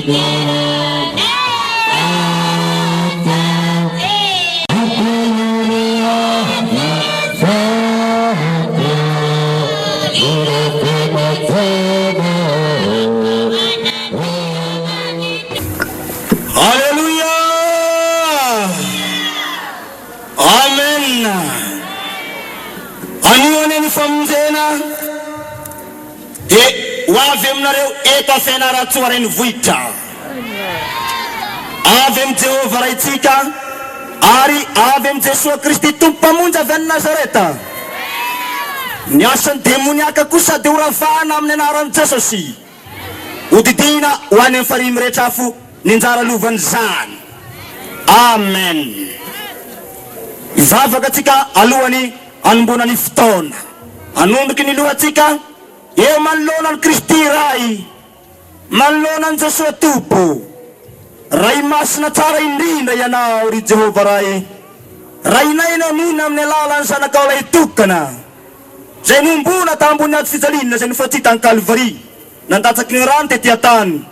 Aleloia! Amen! Anio anie ny famonjena dia ho avy aminareo eto Fianarantsoa renivohitra. Avy amin'i Jehovah Raintsika ary avy amin'i Jesoa Kristy Tompo Mpamonjy avy any Nazareta. Ny asan'ny demoniaka kosa dia horavahana amin'ny anaran'i Jesosy. Hodidiana ho any amin'ny farihy mirehitra afo ny anjara lovan'izany. Amen. Hivavaka antsika alohan'ny hanomboana ny fotoana. Hanondroky ny lohantsika eo manoloana an'i Kristy Ray, manoloana an'i Jesoa Tompo. Ray masina tsara indrindra Ianao, ry Jehovah Ray. Rainay Ianao mino amin'ny alalan'ny Zanakao Lahitokana. Izay nohomboana tambon'ny hazo fijaliana izay nofaty tany Kalvary, nandatsaky ny rany tety an-tany.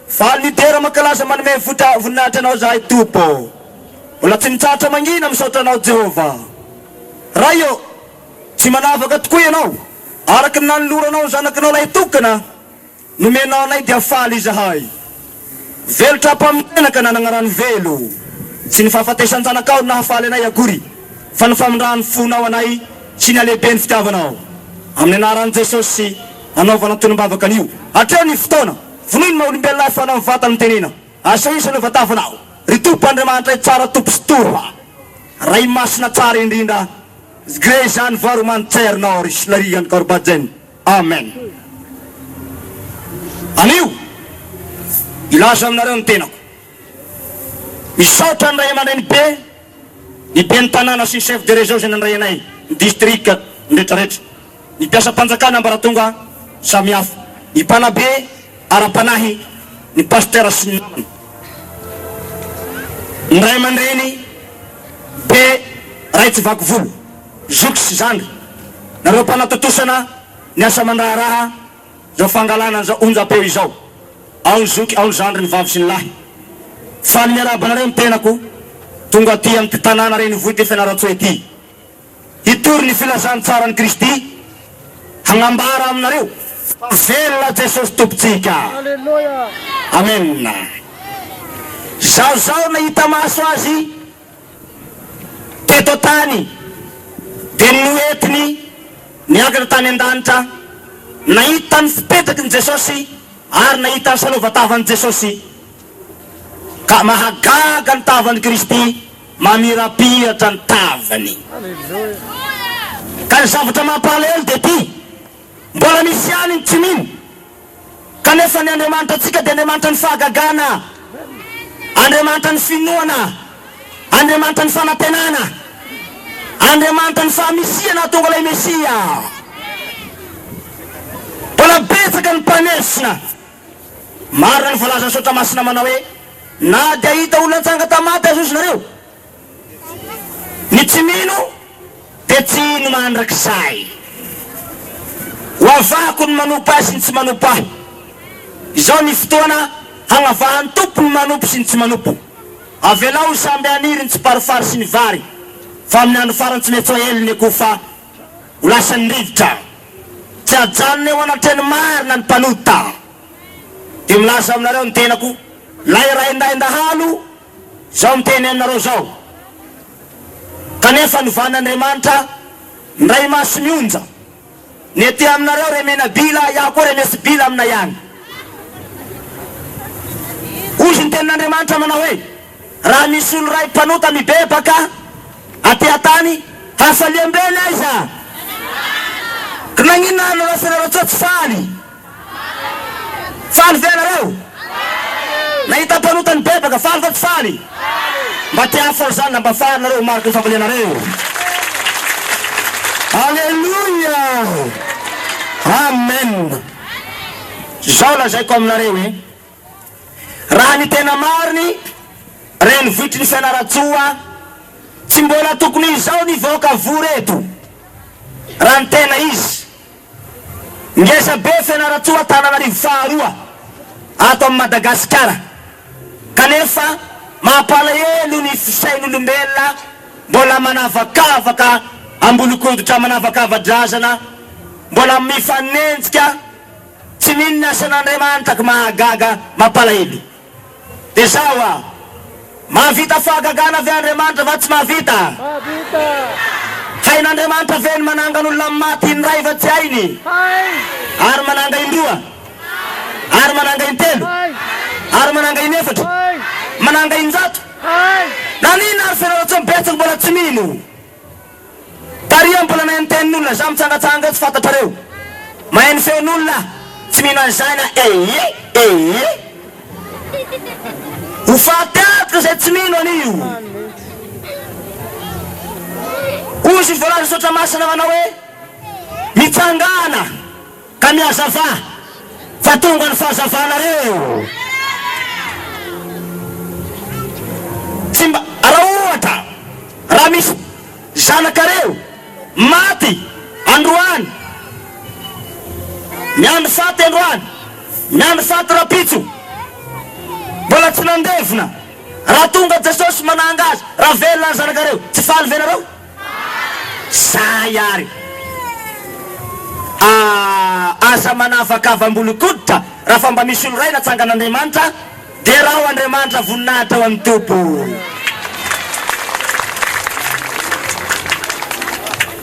Faly midera mankalaza manome votra voninahitra Anao izahay Tompo. Mbola tsy mitsahatra mangina misaotra Anao Jehovah. Ray ô, tsy manavaka tokoa Ianao, araka ny nanoloranao ny Zanakinao lahitokana. Nomenao anay dia faly izahay. Velon-tra-pamonjena ka nanagna rano velo. Tsy ny fahafatesan-janakao no nahafaly anay akory, fa ny famindran'ny fonao anay sy ny halehiben'ny fitiavanao. Amin'ny anaran'i Jesosy anaovana tonom-bavaka anio. Hatreo ny fotoana. Vonoy ny maha olombelona ahy fa anao mivantana no tenena. Asehoy izay novatavinao. Ry Tompo Andriamanitray tsara Tompo sy Toha. Ray masina tsara indrindra. Zgrezan varoman tsernor islarian korbajen. Amen. Anio, hilaza aminareo ny tenako. Misaotra ny ray aman-dreny be, ny ben'ny tanàna sy ny chef de région izay nandray anay, ny district, ny retraretra, ny mpiasam-panjakana ambaratonga samihafa, ny mpanabe ara-panahy, ny pasteur sy ny namany, ny ray aman-dreny be ray tsy vaky volo. Zoky sy zandry, nareo mpanatontosana ny asa aman-draharaha izao fangalana an'izao onjam-peo izao. Ao ny zoky, ao ny zandry, ny vavy sy ny lahy. Faly miarahaba anareo ny tenako tonga aty amin'ity tanàna renivohitr'i Fianarantsoa ity hitory ny filazantsaran'i Kristy, hagnambara aminareo fa velona Jesosy Tompontsika. Amena. Zaho zaho nahita maso Azy. Teto an-tany dia noentiny niakatra tany an-danitra, nahita ny fipetraky ny Jesosy ary nahita ny salova-tavan'i Jesosy. Ka mahagaga ny tavan'i Kristy, mamirapiratra ny tavany. Ka ny zavatra mampalahelo dia ity, mbola misy ihany ny tsy mino. Kanefa ny Andriamanitra antsika dia Andriamanitra ny fahagagana, Andriamanitra ny finoana, Andriamanitra ny fanantenana, Andriamanitra ny fahamisiana hahatonga ilay Mesia. Mbola betsaka ny mpanesona. Marina ny voalazan'ny Soratra Masina manao hoe, Na dia hahita olona nitsanga tamin'ny maty aza ozy nareo, Ny tsy mino dia tsy hino mandrakizay. Ho avahako ny manompo ahy sy ny tsy manompo ahy. Izao ny fotoana hagnavahan'ny Tompo ny manompo sy ny tsy manompo. Avelao ho samby haniry ny tsiparifary sy ny vary, fa amin'ny andro farany tsy maintsy ho aely ny akoho fa ho lasan'ny rivotra. Tsy hajanona eo anatrehan'ny marina ny mpanota. Dia milaza aminareo ny tenako, lay raindahin-dahalo, Izao miteny aminareo izao, kanefa novan'Andriamanitra ny ray maso mionja, ny aty aminareo re menabila, iaho koa re mesibila aminay any. Hozy ny tenin'Andriamanitra manao hoe, Raha misy olo ray mpanota mibebaka aty an-tany, hafaliam-be ny aiza? K'nagnino anareo Fianarantsoa tsy faly? Faly ve ianareo? Nahita mpanota nibebaka, faly va tsy faly? Mba te hahafaly izany na mba faly nareo ho mariky ny famalianareo. Aleloia! Amen! Izao lazaiko aminareo e, raha ny tena mariny, renivohitry ny Fianarantsoa, tsy mbola tokony izao ny vahoaka vory eto, raha ny tena izy. Ngeza be Fianarantsoa Antananarivo faharoa. Ato amin'i Madagasikara. Kanefa mampalahelo ny fisain'olombelona mbola manavakavaka ambolokoditra manavakava-drazana, mbola mifanenjika, tsy mino ny asan'Andriamanitra ka mahagaga mampalahelo. Dia zao a! Mahavita fahagagana ve Andriamanitra va tsy mahavita? Mahavita! Hain'Andriamanitra ve ny manangana olona maty indray va tsy hainy? Hainy! Ary mananga indroa? Ary mananga intelo? Hainy! Ary mananga inefatra? Hainy! Mananga injato? Hainy! Naninona ary Fianarantsoa betsaka mbola tsy mino? Tary aho mbola nahay nitenin'olona, za mitsangatsanga eo tsy fantatrareo. Mahay ny feon'olona tsy mino an'izany aho ee ee. Ho faty antoka izay tsy mino an'io. Hozy ny voalazan'ny Soratra Masina manao hoe, Mitsangàna ka mihazavà, fa tonga ny fahazavanareo. Tsy mba, raha ohatra, raha misy zanakareo maty androany, miandry faty androany, miandry faty rahampitso, mbola tsy nandevina, raha tonga Jesosy mananga azy, raha velona ny zanakareo, tsy faly ve nareo? Zay ary. Ah, aza manavakavam-bolon-koditra raha fa mba misy olo-ray natsangan'Andriamanitra, derao Andriamanitra voninahitra ho an'ny Tompo.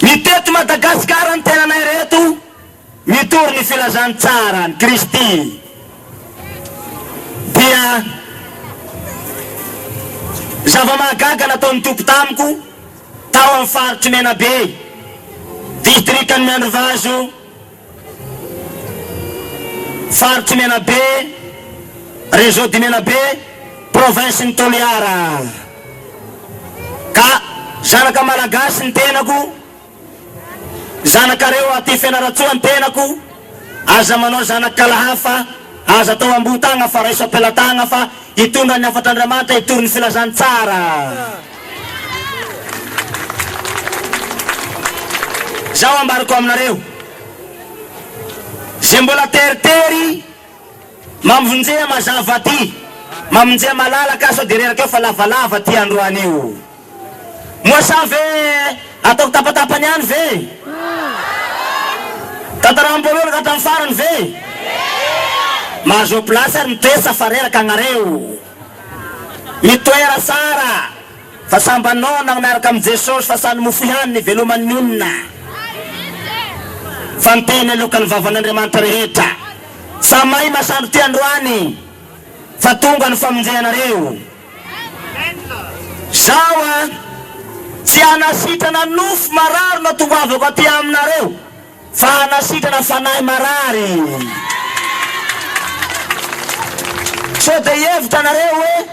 Mitety Madagasikara ny tenanay reto mitory ny filazantsara an'i Kristy dia zava-mahagaga nataon'ny Tompo tamiko tao amin'ny faritr'i Menabe, distrikan'i Miandrivazo, faritr'i Menabe, réseau du Menabe, province-n'i Toliara. Ka zanaka Malagasy ny tenako. Zanakareo aty Fianarantsoa ny tenako, aza manao zanak'kala hafa, aza atao ambohitagna fa raiso am-pelatagna fa hitondra ny hafatr'Andriamanitra hitory ny filazantsara. Zao ambarako aminareo, ze mbola teritery mamonjea mazava aty, mamonjea malalaka sao de reraka eo fa lavalava ty androany io. Moa sa ve ataoko tapatapany ihany ve? Tantaraham-boalohany ka hatramin'ny farany ve? Mahazoa place ary mitoetsa fa reraka agnareo. Mitoera tsara fa samba noana miaraka amin'i Jesosy fa sa ny mofo ihany ny iveloman'ny olona. Fa ny teny alokan'ny vavan'Andriamanitra rehetra. Samay masandro ty androany fa tonga ny famonjeanareo. Zaho a, tsy hanasitrana nofo marary no tongavako aty aminareo, fa hanasitrana fanahy marary. Sao dia hihevitra nareo hoe,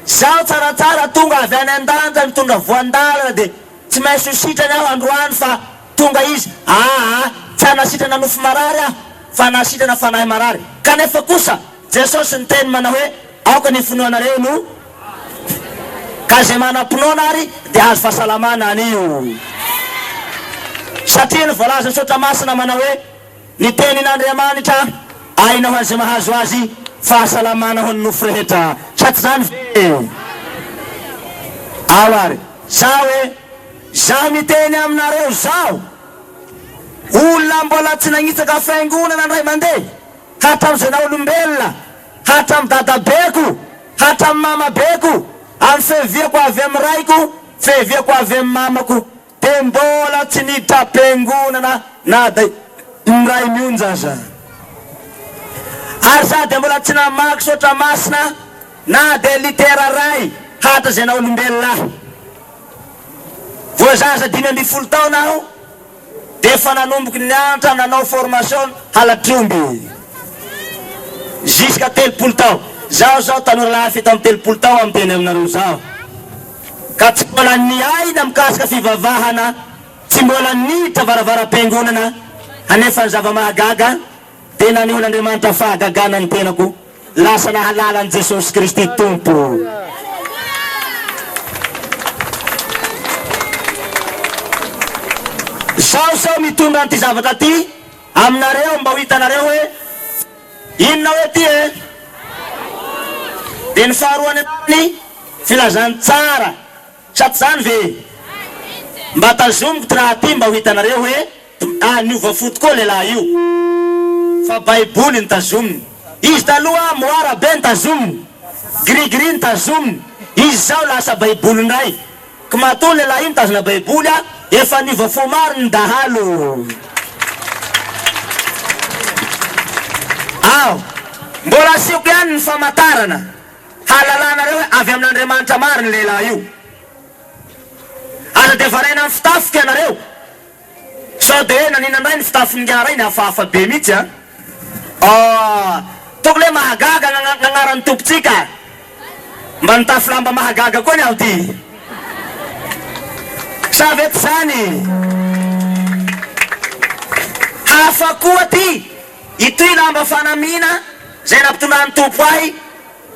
zaho tsaratsara tonga avy any an-danitra nitondra voan-dalana dia tsy maintsy ho sitrany aho androany fa tonga izy. Aa, tsy hanasitrana nofo marary aho, fa hanasitrana fanahy marary. Kanefa kosa, Jesosy niteny manao hoe, Aoka ny finoanareo no Ka izay manam-pinoana ary dia hahazo fahasalamana anio. Satria ny voalazan'ny Soratra Masina manao hoe, Ny tenin'Andriamanitra aina ho an'izay mahazo azy, fahasalamana ho an'ny nofo rehetra. Sa tsy izany ve? Ao ary, za hoe, Izaho miteny aminareo izao, olona mbola tsy nagnitsaka fiangonana indray mandeha, Hatramin'izay naha olombelona, hatramin'ny dadabeko, hatramin'ny mamabeko, amin'ny fiaviako avy amin'ny raiko, fiaviako avy amin'ny mamako, dia mbola tsy niditra am-piangonana na dia indray mionja aza. Ary za dia mbola tsy namaky Soratra Masina na dia litera iray hatrizay naha olombelona ahy. Vao zaza 15 taona aho. Dia efa nanomboka nianatra nanao formation halatr'omby jusqu'à 30 tao. Zaho zao tanora lahy 37 tao aho miteny aminareo zao ka tsy mbola niaina mikasika fivavahana, tsy mbola niditra varavaram-piangonana anefa ny zava-mahagaga dia nanehoan'Andriamanitra fahagagana ny tenako. Lasa nahalala an'i Jesosy Kristy Tompo. Zaho sao mitondra an'ity zavatra ty aminareo mba ho hitanareo hoe inona hoe ty e? Dia ny faharoa ny anarany Filazantsara. Sa tsy zany ve? Mba tazomiko ty raha ty mba ho hitanareo hoe ah niova fo tokoa lehilahy io. Fa baiboly no tazominy. Izy taloha moara be no tazominy. Gris gris no tazominy. Izy zao lasa baiboly ndray. Ko matoa lehilahy io mitazona baiboly ah efa niova fo maro ny dahalo. Aho. Mbola asiako ihany ny famantarana. Hahalalanareo hoe avy amin'Andriamanitra marina io lehilahy io. Aza dia variana amin'ny fitafiko ianareo. Sao dia hoe nanina indray ny fitafin'ingahy rainy hafahafa be mihitsy an. Oh, tokony hoe mahagaga ny agnaran'ny Tompontsika. Mba nitafy lamba mahagaga koa ny aho ty. Sa ve tsy izany? Hafa koa ty. Itoy lamba fanamiana izay nampitondran'ny Tompo ahy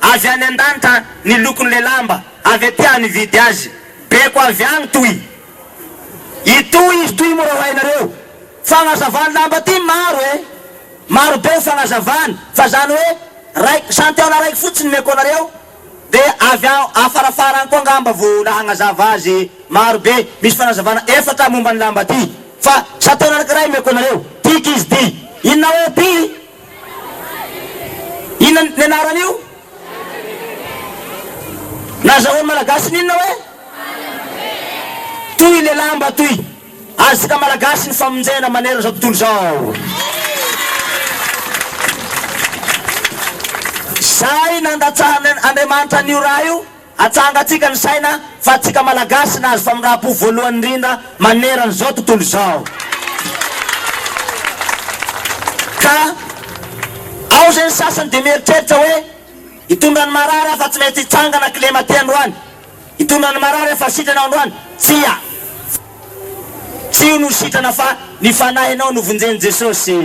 avy any an-danitra ny lokon'ilay lamba, avy aty aho nividy azy. Beko avy agny toy. Itoy izy toy moa raha ho hainareo. Fagnazavany lamba ty maro e! Maro be fagnazavany fa zany hoe raiky, santiaona raiky fotsiny omeko anareo de avy afarafara agny koa angamba vo la hagnazava azy maro be, misy fanazavana efatra momba ny lamba ty fa santiaona anakiray omeko anareo, tiako izy ty, inona hoe ty? Inona ny anaran'io? Nazahoan'ny Malagasy ny inona hoe? Toy le lamba toy. Azontsika Malagasy ny famonjena manerana izao tontolo izao. Zay nandatsahan' Andriamanitra an'io raha io, atsangantsika ny saina fa antsika Malagasy nahazo famindram-po voalohany indrindra manerana izao tontolo izao. Ka ao izay ny sasany dia mieritreritra hoe hitondra ny marary aho fa tsy maintsy hitsangana kilema aty androany. Hitondra ny marary aho fa sitrana androany. Tsia! Tsy io no sitrana fa ny fanahinao no vonjen'i Jesosy.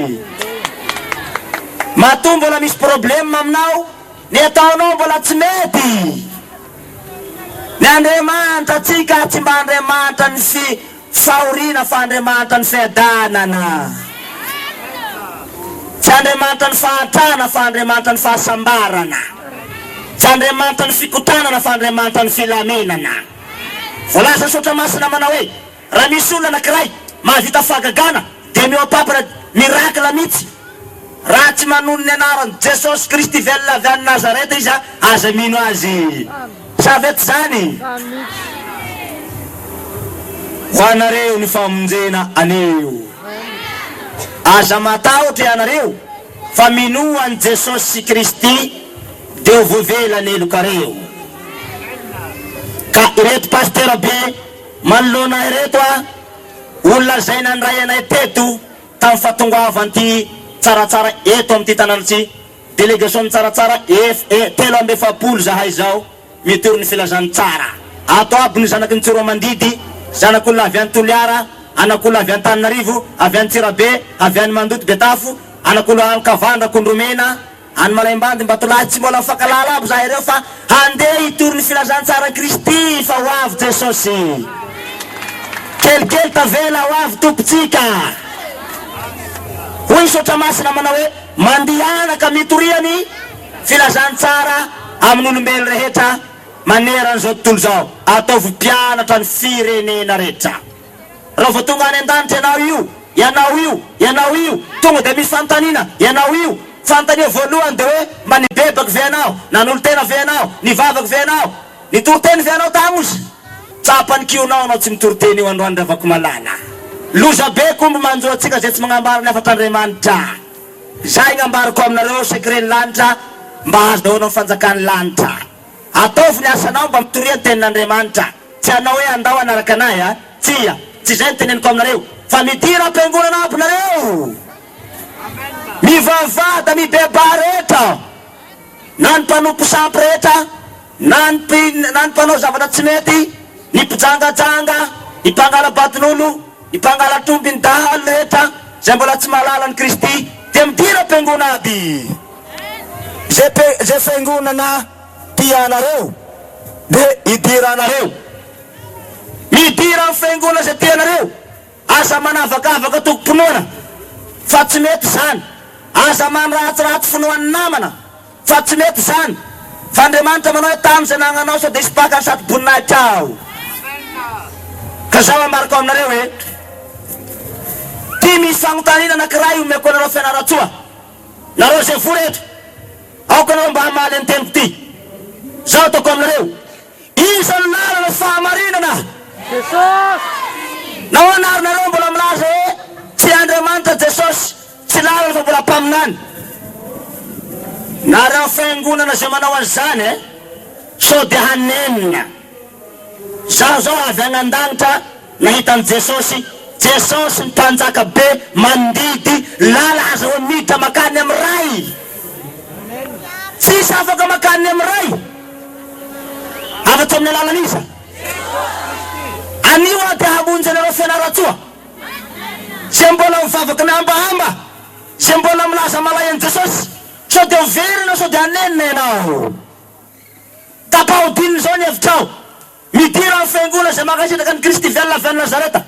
Matoa mbola misy problème aminao, ny ataonao mbola tsy mety. Ny Andriamanitra antsika tsy mba Andriamanitra ny fi fahoriana fa Andriamanitra ny fiadanana. Tsy Andriamanitra ny fahantrana fa Andriamanitra ny fahasambarana. Tsy Andriamanitra ny fikotanana fa Andriamanitra ny filaminana. Voalazan'ny Soratra Masina manao hoe, Raha misy olona anankiray mahavita fahagagana dia mihoa-papana miracle mihitsy. Raha tsy manonona ny anaran'i Jesosy Kristy velona avy any Nazareta izy, aza mino azy. Sa ve tsy izany? Ho anareo ny famonjena anio. Aza matahotra ianareo fa minoa an'i Jesosy Kristy dia ho voavela ny helokareo. Ka ireto pasitera be manoloana ireto a, olona izay nandray anay teto tamin'ny fahatongavan'ity Tsaratsara eto amin'ity tanàna ity, delegation-n'ny Tsaratsara ef e 43 zahay izao mitory ny filazantsara. Ato aby ny zanaky ny Tsiroamandidy, zanak'olona avy any Toliara, anak'olona avy Antananarivo, avy any Tsirabe, avy any Mandoto Betafo, anak'olona any Kavandra Akondromena, Any Malaimbandy Ambatolahy tsy mbola mifankalala aby zahay ireo fa handeha hitory ny filazantsaran'i Kristy fa ho avy Jesosy. Kelikely tavela ho avy Tompontsika. Hoy ny Soratra Masina manao hoe mandehana ka mitoria ny filazantsara amin'olombelo rehetra maneran'izao tontolo izao. Ataovy mpianatra ny firenena rehetra. Raha vao tonga any an-danitra ianao io, ianao io, ianao io, tonga dia misy fanontaniana, ianao io. Fanontania voalohany dia hoe, mba nibebaka ve ianao? Nanolo-tena ve ianao? Nivavaka ve ianao? Nitory teny ve ianao tamin'izy? Tsapan'ny kihonao ianao tsy mitory teny io androany Ravakomalala. Loza be komby manjo antsika izay tsy magnambara ny hafatr'Andriamanitra. Izay gnambarako aminareo secret ny lanitra mba hahazoanao ny fanjakan'ny lanitra. Ataovy ny asanao mba mitoria ny tenin'Andriamanitra. Tsy hanao hoe andao hanaraka anay a! Tsia, tsy izay no teneniko aminareo, fa midira am-piangonana aby nareo! Mivavaha da mibebaha rehetra, na ny mpanompo sampy rehetra, na ny mpi, na ny mpanao zavatra tsy mety, ny mpijangajanga, ny mpangala-badin'olo, ny mpangala-tromby, ny dahalo rehetra izay mbola tsy mahalala an'i Kristy, dia midira am-piangona aby! Izay pe, izay fiangonana tianareo dia idiranareo. Midira amin'ny fiangonana izay tianareo. Aza manavakavaka tokom-pinoana fa tsy mety izany. Aza manratsiratsy finoan'ny namana fa tsy mety izany. Fa Andriamanitra manao hoe tano izay anagnanao sao dia hisy mpaka ny satroboninahitra ao. Ka zao ambarako aminareo hoe, ty misy fagnontaniana anakiray omeko anareo Fianarantsoa, nareo izay vory eto, aoka anareo mba hamaly ny teniko ty. Zao ataoko aminareo, iza no lalana sy fahamarinana? Jesosy! Nahoana ary nareo mbola milaza hoe tsy Andriamanitra Jesosy, tsy lalana fa mbola mpaminany? Nareo fiangonana izay manao an'izany eh, sao dia hanenina. Zaho zao avy agny andanitra nahita an'i Jesosy, Jesosy ny mpanjaka be mandidy lala azahoa miditra makany amin'ny Ray. Tsisy afaka makany amin'ny Ray afa-tsy amin'ny alalan'iza? Anio aho dia hamonjy anareo Fianarantsoa. Zay mbola mivavaka mihambahamba, zay mbola milaza malay an'i Jesosy, sao dia ho very ianao, sao dia hanenina ianao. Tapaho dininy izao ny hevitrao. Midira amin'ny fiangonana izay mankasitraka an'i Kristy velona avy any Nazareta.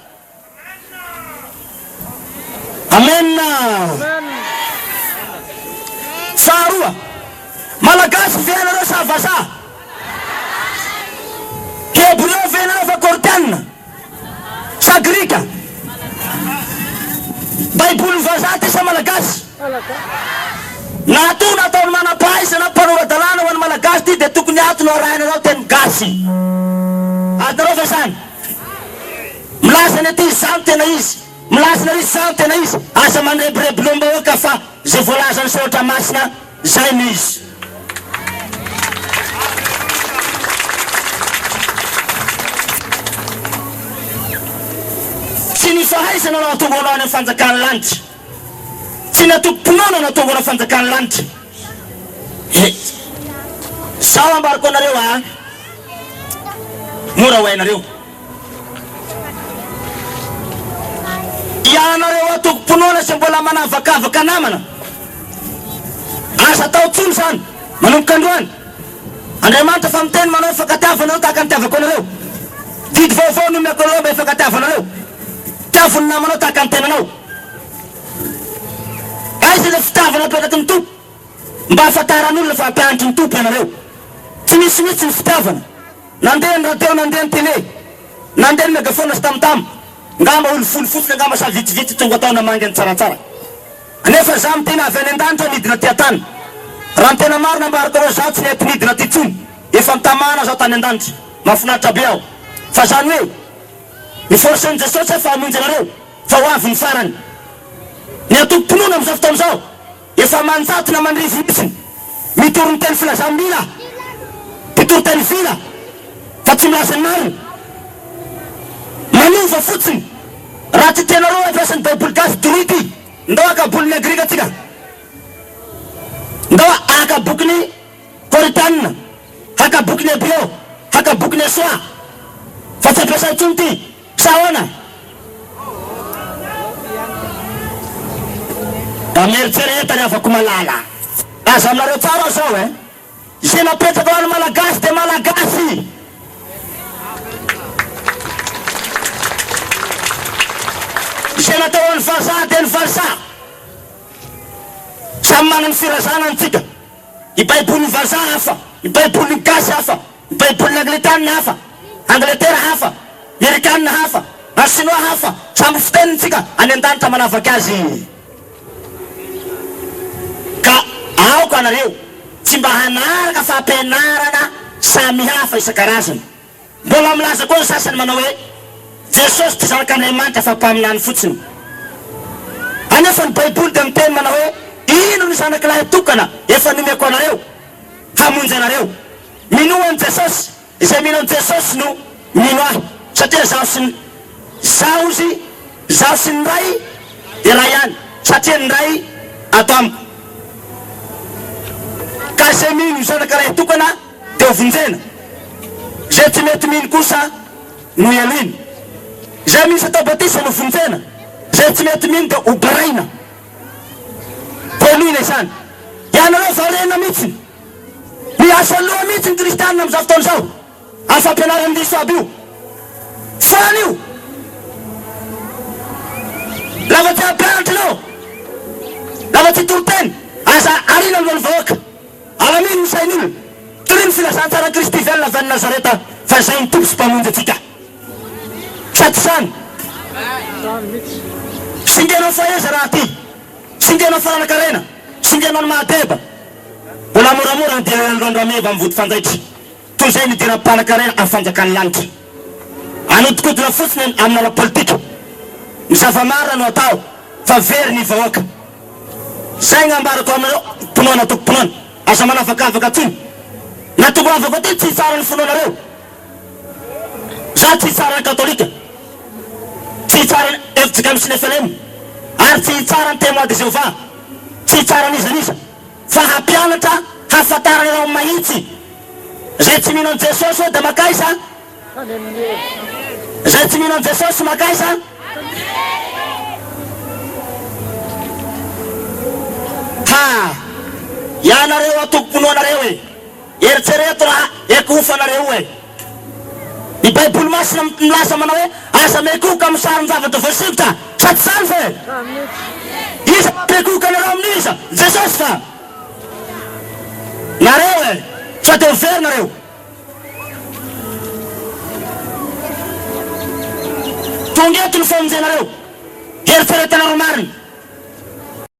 Amena. Faharoa, Malagasy ve ianareo sa vazaha? Hebreo ve ianareo fa Kortiana? Sa Grika? Baibolin'ny vazaha ty sa Malagasy? Na toa nataon'ny manam-pahaizana mpanora-dalàna ho an'ny Malagasy ty dia tokony ato no arahinareo teny gasy. Azonareo ve zany? Milaza ny aty izaho no tena izy, milaza ny ary izaho no tena izy. Aza mandrebireby loham-bahoaka fa izay voalazan'ny soratra masina zay no izy. Tsy ny fahaizana no hahatonga anao any amin'ny fanjakan'ny lanitra. Tsy ny antokom-pinoana no hahatonga anao fanjakan'ny lanitra. He, zaho ambarako anareo a, mora ho hainareo. Ianareo antokom-pinoana izay mbola manavakavaka namana, aza atao intsony izany manomboka androany. Andriamanitra fa miteny manao fifankatiavana anareo tahaka ny nitiavako anareo. Didy vaovao no omeko anareo mba hifankatiavanareo. Tiavo ny namanao tahaka ny tenanao. Aiza ilay fitiavana apetraky ny Tompo? Mba hahafantaran'olona fa mpianatry ny Tompo ianareo. Tsy misy mihitsy ny fitiavana. Nandeha ny radio, nandeha ny télé, nandeha ny megaphone sy tam-tam. Ngamba olo folo fotsiny angamba sa vitsivitsy tonga tao namangy an'i Tsaratsara. Anefa za miteny avy any an-danitra nidina aty an-tany. Raha ny tena marina ambarako anareo za tsy nety nidina aty tsony. Efa nitamana zaho tany an-danitra. Mahafinaritra be aho. Fa zany hoe ny force-n'i Jesosy aho fa hamonjy anareo fa ho avy ny farany. Ny antokom-pinoana amin'izao fotoana izao Efa aman-jato na aman'arivo mihitsy mitory ny teny filazam-bila, mpitory teny vila, fa tsy milaza ny marina. Manova fotsiny. Raha tsy tianareo hampiasa ny baiboly gasy doroy ity. Ndao haka bolin'ny grika tsika. Ndao haka bokin'ny Korintianina, haka bokin'ny Hebreo, haka bokin'ny Esoa. Fa tsy ampiasa intsony ity. Sa ahoana? Mba mieritrereta ry havako malala. Laza aminareo tsara aho zao eh. Izay napetraka ho an'ny Malagasy dia Malagasy. Izay natao ho an'ny vazaha dia ny vazaha. Samy manana ny firazanany tsika. Ny baibolin'ny vazaha hafa, ny baibolin'ny gasy hafa, ny baibolin'ny anglikanina hafa, angletera hafa, amerikanina hafa, ary sinoa hafa, samby fiteniny tsika any an-danitra manavaky azy. Ka aoka anareo tsy mba hanaraka fampianarana samihafa isan-karazany. Mbola milaza koa ny sasany manao hoe, Jesosy tsy Zanak'Andriamanitra fa mpaminany fotsiny. Anefa ny Baiboly dia miteny manao hoe, Ino ny Zanak'Lahy tokana efa nomeko anareo hamonjy anareo. Minoa an'i Jesosy, izay mino an'i Jesosy no mino ahy, satria izaho sy ny Izaho izy, izaho sy ny Ray dia iray ihany, satria ny Ray ato amiko. Ka izay mino ny Zanak'Lahy tokana dia ho vonjena. Izay tsy mety mino kosa no helohina. Izay mino sy atao batisa no vonjena, izay tsy mety mino dia ho baraina. Helohina izany. Ianareo variana mihitsy. Miasa loha mihitsy ny kristianina amin'izao fotoana izao. Amin'ny fampianaran'ny diso aby io. Foana io. Lava tsy hampianatra ianao. Lava tsy hitory teny. Aza ariana alohan'ny vahoaka. Alamino ny sain'olona. Torio ny filazantsaran'i Kristy velona avy any Nazareta fa izay ny Tompo sy Mpamonjy antsika. Sa tsy izany? Singanao faheza raha aty, singanao fananan-karena, singanao ny maha-deba. Mbola moramora ny dia androany rameva amin'ny vody fanjaitra, toy izay nidiran'ny mpanan-karena amin'ny fanjakan'ny lanitra. Anodikodina fotsiny amin'ny ara-politika. Ny zava-marina no atao fa very ny vahoaka. Zay ny ambarako aminareo mpinoana tompom-pinoana. Aza manavakavaka intsony. Na tongavako aty tsy hitsara ny finoanareo. Za tsy hitsara ny katolika, tsy hitsara ny fjkm sy ny flm, ary tsy hitsara ny Témoins de Jéhovah, tsy hitsara an'iza n'iza, fa hampianatra hahafantaranareo amin'ny mahitsy. Zay tsy mino an'i Jesosy hoe dia makaiza? Zay tsy mino an'i Jesosy makaiza? Ha! Ianareo antokom-pinoanareo e! Eritrereto raha ekofanareo e! Ny Baiboly Masina milaza manao hoe, Aza miekohoka amin'ny sarin-javatra voasikotra. Sa tsy izany ve? Iza mampiekohoka anareo amin'iza? Jesosy va? Nareo e! Sao dia ho very nareo? Tonga eto ny famonjenareo. Eritreretanareo marina.